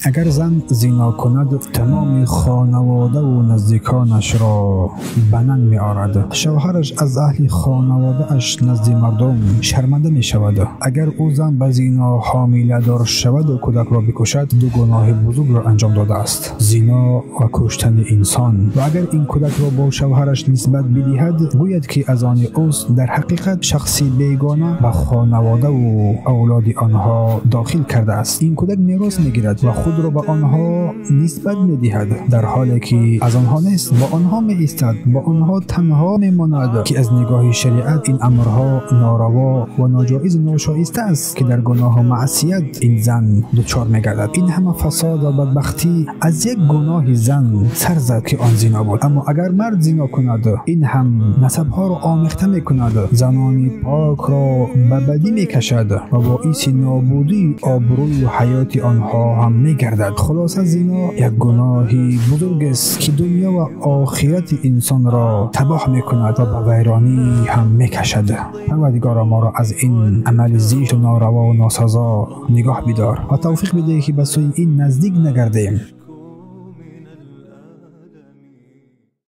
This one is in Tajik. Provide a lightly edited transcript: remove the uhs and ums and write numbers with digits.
Агар зан зино кунад, тамоми хонаводаву наздиконашро ба нанг меорад. Шавҳараш аз аҳли хонаводааш назди мардум шарманда мешавад. Агар ӯ зан ба зино ҳомиладор шаваду кӯдакро бикушад, ду гуноҳи бузургро анҷом додааст: зино ва куштани инсон. Ва агар ин кӯдакро бо шавҳараш нисбат бидиҳад, гӯяд, ки аз они ӯст, дар ҳақиқат шахси бегона ба хонаводаву авлоди онҳо дохил кардааст. Ин кӯдак мерос мегирад ва худро ба онҳо нисбат медиҳад, дар ҳоле ки аз онҳо нест, бо онҳо меистад, бо онҳо танҳо мемонад, ки аз нигоҳи шариат ин амрҳо нораво ва ноҷоизу ношоиста аст, ки дар гуноҳу маъсият ин зан дучор мегардад. Ин ҳама фасод ва бадбахтӣ аз як гуноҳи зан сар зад, ки он зино буд. Аммо агар мард зино кунад, ин ҳам насабҳоро омехта мекунад, занони покро ба бадӣ мекашад ва боиси нобудии обрӯю ҳаёти онҳо ҳам мегардад. Хулоса, зино як гуноҳи бузургест, ки дунё ва охирати инсонро табоҳ мекунад ва ба вайронӣ ҳам мекашад. Парвардигоро, моро аз ин амали зишту норавову носазо нигоҳ бидор ва тавфиқ бидеҳ, ки ба сӯи ин наздик нагардем.